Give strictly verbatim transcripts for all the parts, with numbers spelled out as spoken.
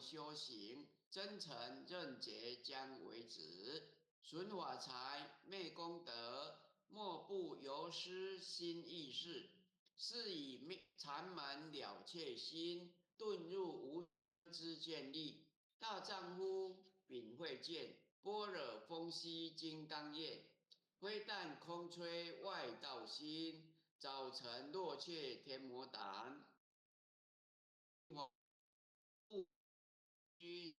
修行，真诚认觉将为止。损法财，昧功德，莫不由失心意识，是以昧禅门了却心，顿入无知见力。大丈夫秉慧见，般若风息金刚眼，非但空吹外道心，早成若却天魔胆。 居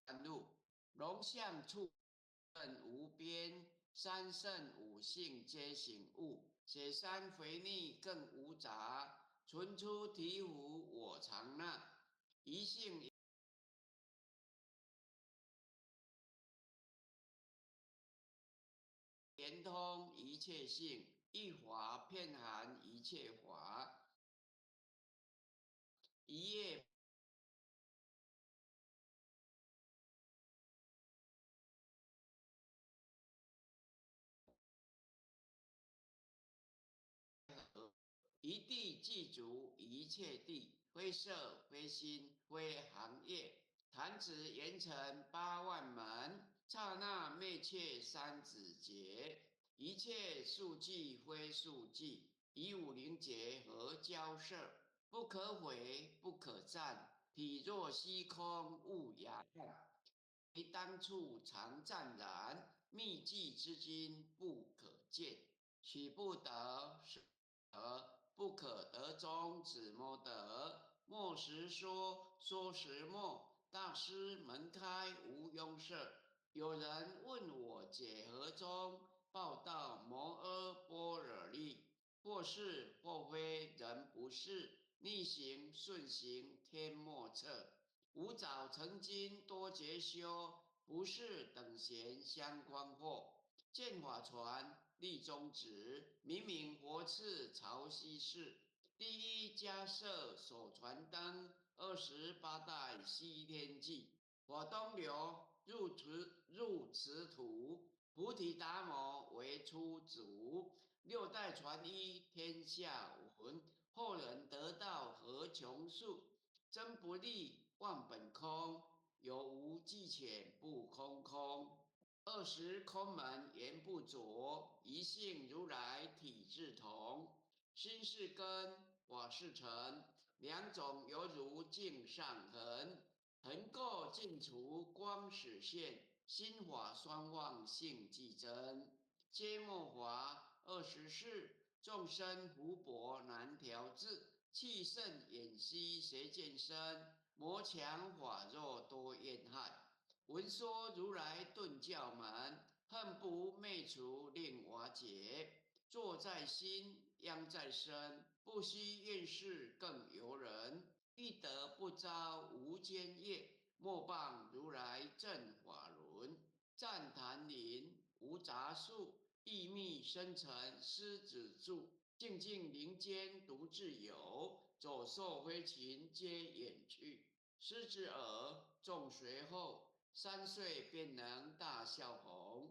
山路，龙象处恨无边，山圣五姓皆醒悟，雪山肥腻更无杂，存出体无我常那，一性 圆通一切性，一法遍含一切法。一叶一地具足一切地，非色非心非行业。弹指圆成八万门，刹那灭却三指节。一切数俱非数俱，于五灵觉何交涉？不可毁，不可占，体若虚空，勿雅叹。 于当处常湛然，密寂之今不可见。取不得，舍不得，不可得中，只摸得。默时说，说时默，大师门开无拥塞。有人问我解何中，报道摩诃般若力。 或是或非人不是，逆行顺行天莫测。吾早曾经多劫修，不是等闲相关惑。见法传，立宗旨，明明佛赐潮汐室。第一迦叶所传灯，二十八代西天记。 火东流入池，入池土，菩提达摩为初祖，六代传医天下闻，后人得道何穷数，真不立，万本空，有无俱浅不空空。二十空门言不着，一性如来体自同。心是根，法是尘，两种犹如镜上痕， 痕垢尽除光始现，心法双忘性俱真。皆末法二十世，众生福薄难调制，气盛远稀谁见身，魔强法弱多怨害。闻说如来顿教门，恨不灭除令瓦解。坐在心，殃在身，不须厌世更尤人。 欲得不遭无间业，莫傍如来正法轮。赞谈云：无杂树，亦觅深沉狮子住。寂寂林间独自游，走兽飞禽皆远去。狮子耳，众随后，三岁便能大笑吼。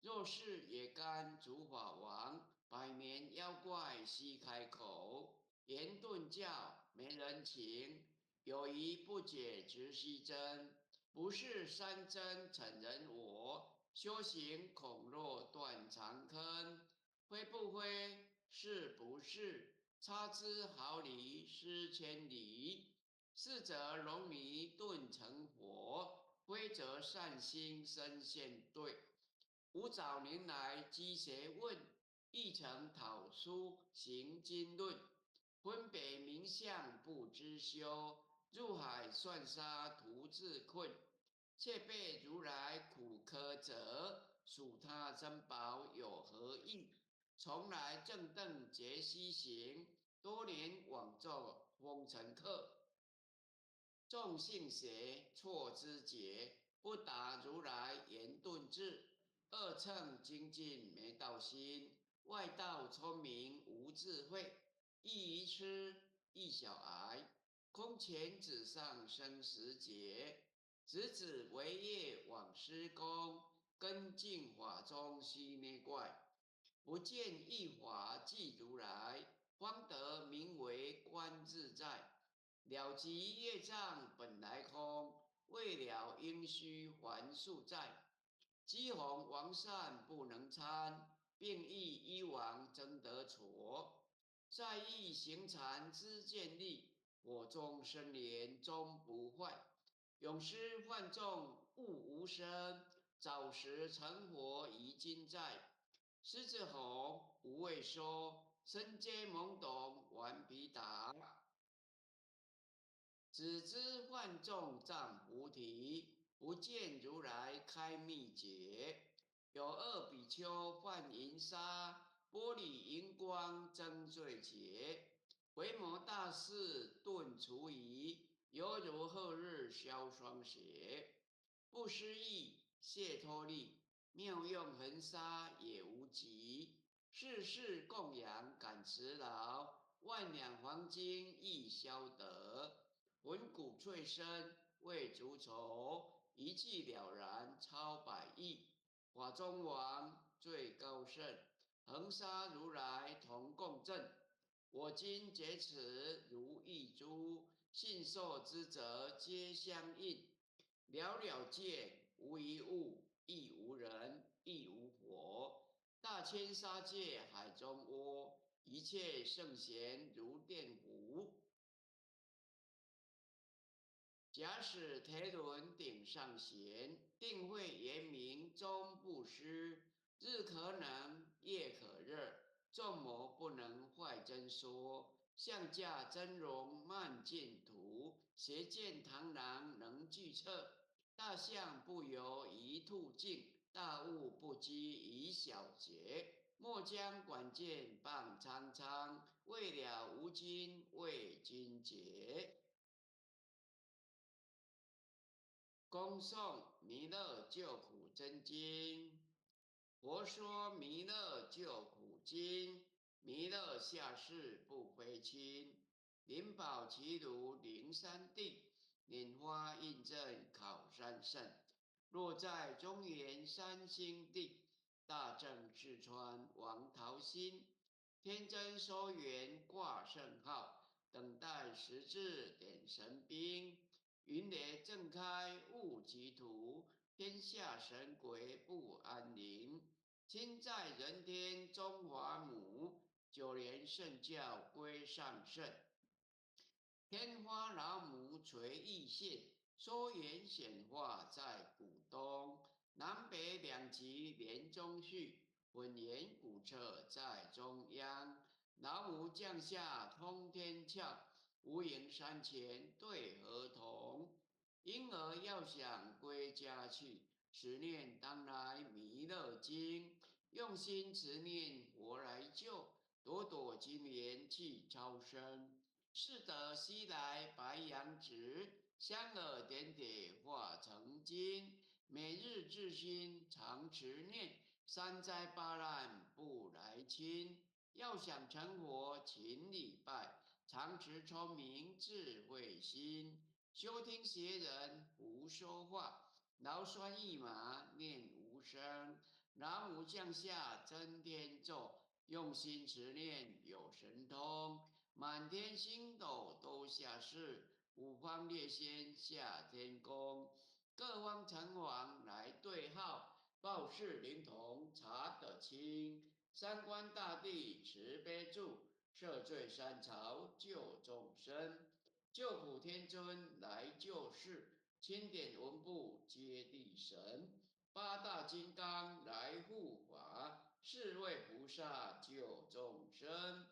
若是野干竺法王，百年妖怪悉开口。 言顿教没人情，有疑不解直须争。不是山僧逞人我，修行恐落断长坑。非不非，是不是，差之毫厘失千里。是则龙迷顿成佛，非则善心生现对。吾早年来积学问， 亦曾讨书行经论，分别名相不知休，入海算沙徒自困。却被如来苦科责，数他珍宝有何益？从来正等觉须行，多年枉作风尘客。 众性邪，错知觉，不达如来言顿智。二乘精进没道心，外道聪明无智慧。亦愚痴，亦小癌，空前纸上生死劫。执子惟业枉施功，根尽法中须拈怪。不见一法即如来，方得名为观自在。 了即业障本来空，了应须还宿债。饥洪王善不能餐，病疫医王争得痤。 再遇行禅知见力，火中生莲终不坏。永失患重物无生，早时成佛于今在。狮子吼，无畏缩，身皆懵懂顽皮达。 子之患众障菩提，不见如来开密解。有二比丘患云沙，玻璃银光争最解。维摩大士顿除疑，犹如后日消霜雪。不思议，谢脱力，妙用恒沙也无极。 世世供养感慈劳，万两黄金亦销得。魂骨脆身未足酬，一计了然超百亿。法中王最高圣，恒沙如来同共振。我今结此如意珠，信受之者皆相应。 了了见，无一物，亦无人，亦无佛。大千沙界海中窝，一切圣贤如电弧。假使垂纶顶上弦，定慧圆明终不失。 日可冷，夜可热，众魔不能坏真说。象驾真容漫净土，邪见螳螂能拒掣。大象不游于兔径，大物不居于小节。莫将管见傍苍苍，未了无今为今节。 恭诵弥勒救苦真经。佛说弥勒救苦经，弥勒下世不非亲。灵宝齐如灵山地，拈花映阵考山胜。若在中原三星地，大正四川王桃心。 天真收圆挂圣号，等待时至点神兵。云雷震开物及土，天下神鬼不安宁。亲在人天中华母，九莲圣教归上圣。 天花老母垂玉线，缩圆显化在鼓东。南北两极莲中续，浑圆古刹在中央。老母降下通天窍，无垠山泉对河同。 婴儿要想归家去，持念当来弥勒经。用心持念佛来救，朵朵金莲去超生。似得西来白杨直，香耳点点化成金。每日至心常持念，三灾八难不来侵。 要想成佛勤礼拜，常持聪明智慧心。休听邪人胡说话，劳酸一马念无声。老母降下真天座，用心持念有神通。满天星斗都下示，五方列仙下天宫。 各方城隍来对号，报事灵童查得清。三官大帝慈悲助，赦罪三朝救众生。救苦天尊来救世，钦点文部揭谛神。八大金刚来护法，四位菩萨救众生。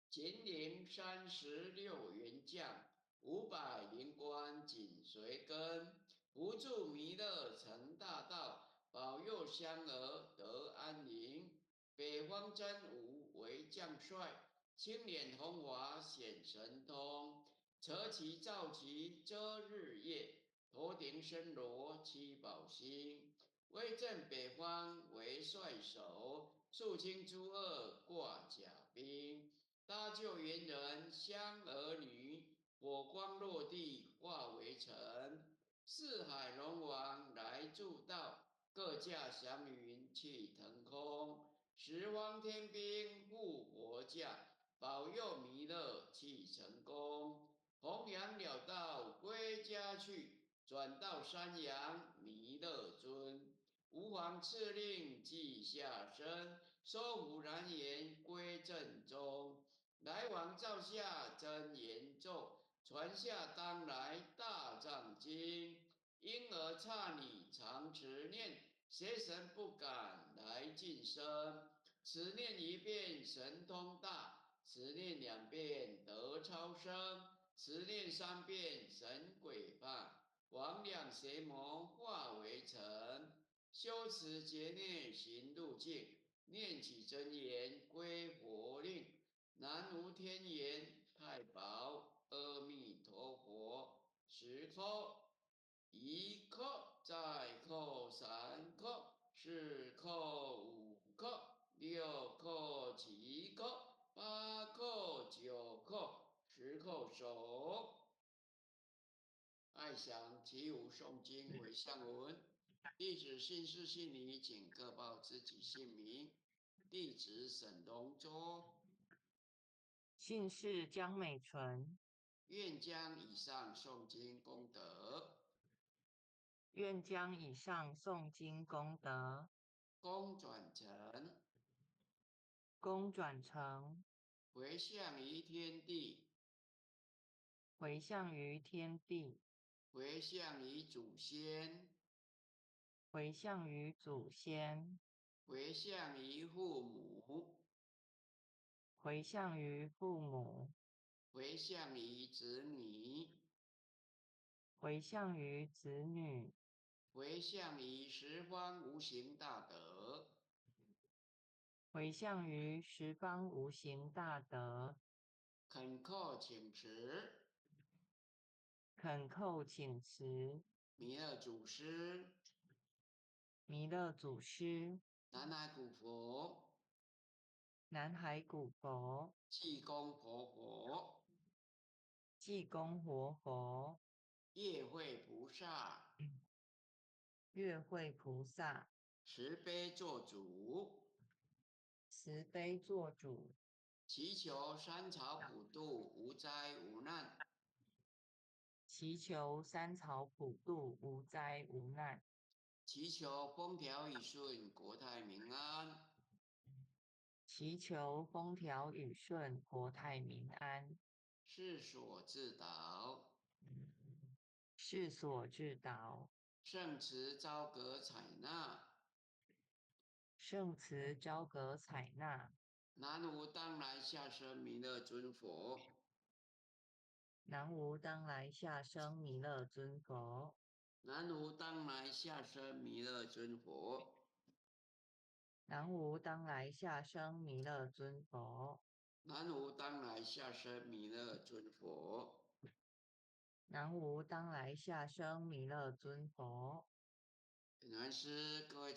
秦岭三十六员将，五百灵官紧随跟。福助弥勒成大道，保佑香儿得安宁。北方真武为将帅，青脸红华显神通。扯旗造旗遮日夜，头顶森罗七宝星。 威震北方为帅首，肃清诸恶挂甲兵。搭救元人香儿女，火光落地化为尘。四海龙王来助道，各驾祥云气腾空。十方天兵护佛驾，保佑弥勒去成功。 弘扬了道归去，转到山阳弥勒尊。吾皇敕令即下生，收服燃炎归正中。来往照下真言咒，传下当来大藏经。 因而刹女常持念，邪神不敢来近身。此念一遍神通大，此念两遍得超生，此念三遍神鬼放，魍魉邪魔化为尘。修持劫念行入静，念起真言归佛令。南无天眼太保阿弥陀佛。十叩。 一叩，再叩，三叩，四叩，五叩，六叩，七叩，八叩，九叩，十叩首。爱想其无诵经回向文。弟子姓氏姓名，请各报自己姓名。弟子沈龙洲。姓氏江美纯。 愿将以上诵经功德，愿将以上诵经功德，功转成，功转成，回向于天地，回向于天地，回向于祖先，回向于祖先，回向于父母，回向于父母，回向于子女，回向于子女，回向于十方无形大德，回向于十方无形大德。恳叩请持，恳叩请持，弥勒祖师，弥勒祖师，南海古佛，南海古佛，济公活佛，济公活佛，月会菩萨，月会菩萨，慈悲做主，慈悲做主，祈求三朝普渡无灾无难，祈求三朝普渡无灾无难，祈求风调雨顺国泰民安，祈求风调雨顺国泰民安，世所致祷，世所致祷，圣慈昭阁采纳，圣慈昭阁采纳。南无当来下生弥勒尊佛，南无当来下生弥勒尊佛，南无当来下生弥勒尊佛，南无当来下生弥勒尊佛，南无当来下生弥勒尊佛，南无当来下生弥勒尊佛。 感恩师，各位